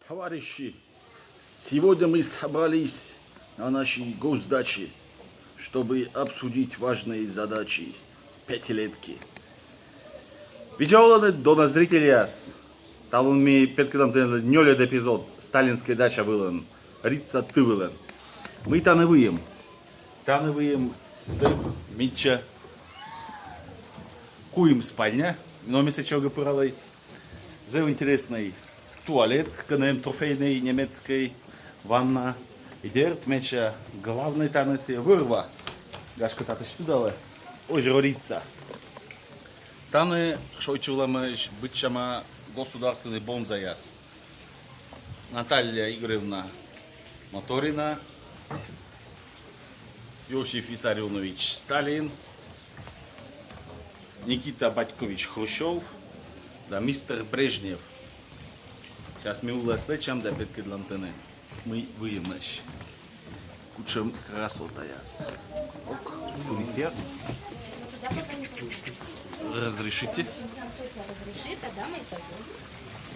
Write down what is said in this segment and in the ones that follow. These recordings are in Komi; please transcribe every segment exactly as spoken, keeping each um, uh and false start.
Товарищи, сегодня мы собрались на нашей госдаче, чтобы обсудить важные задачи пятилетки. Видза оланныд, дона зрительяс! Талун ми петкӧдлам тіянлы нёльӧд эпизод сталинскӧй дача вылын, Рица ты вылын. Мый тані выйым? Тані выйым зэв мича куим спальня, но ми сэтчӧ ог пыралӧй. Зэв интереснӧй туалет, кӧні эм трофейнӧй немецкӧй ванна. И дерт, медся главнӧй тані сійӧ вӧр-ва. Гашкӧ, татысь тыдалӧ, озеро Рица. Тані шойччывлӧмаӧсь быдсяма государственнӧй бонзаяс: Наталья Игоревна Моторина, Иосиф Виссарионович Сталин, Никита Батькович Хрущёв да мистер Брежнев. Сейчас ми улас лэччам да петкӧдлам тіянлы, мый выйымӧсь. Кутшӧм красотаяс. Ок, туристъяс. Разрешите? Разрешите, да, мы пойдём.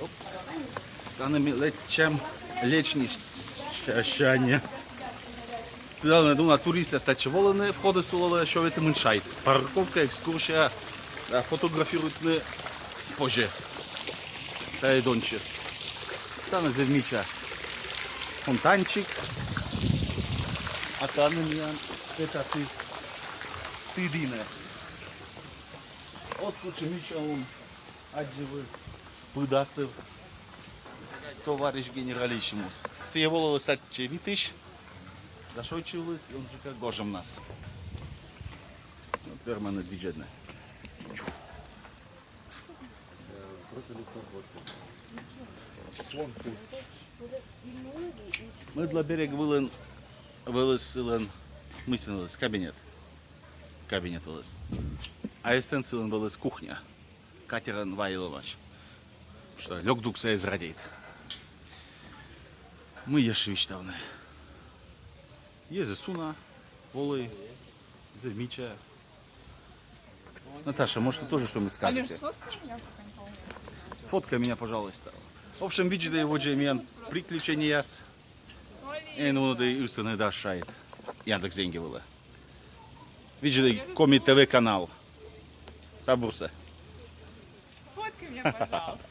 Оп. Тані ми лэччам лестничаясӧн. Тыдалӧ, дона туристъяс татчӧ волӧны, входыс улалӧ сё ветымын шайт. Парковка, экскурсия, да, фотографируйтны позьӧ. Тайӧ донсьыс. Тані зэв мича фонтанчик. А тані миян петасис ты дінӧ. Ок, кутшӧм мича он аддзывліс пыдасӧ товарищ генералиссимус. Сійӧ волаліс татчӧ витысь да шойччывліс ёнджыка гожӧмнас. Вот верманныд видзӧдны. Просто лицо фотки. Вон тут. Мӧдлаберег вылын вӧліс сылӧн, мый сэн вӧліс, кабинет. Кабинет вӧліс. А эстӧн сылӧн вӧліс кухня. Катерӧн вайлӧмаӧсь. Что лёк дугсӧ эз радейт. Мый ещё висьтавны? Йӧзыс уна волӧй, зэв мича. Наташа, может, вы тоже что-нибудь скажете? Сфоткай меня, пожалуйста. В общем, видзӧдӧй водзӧ миян приключенияс. Эн вунӧдӧй ыстыны да шайт Яндекс Деньги вылӧ. Видзӧдӧй Коми ТВ канал. Став бурсӧ. Сфоткай меня, пожалуйста.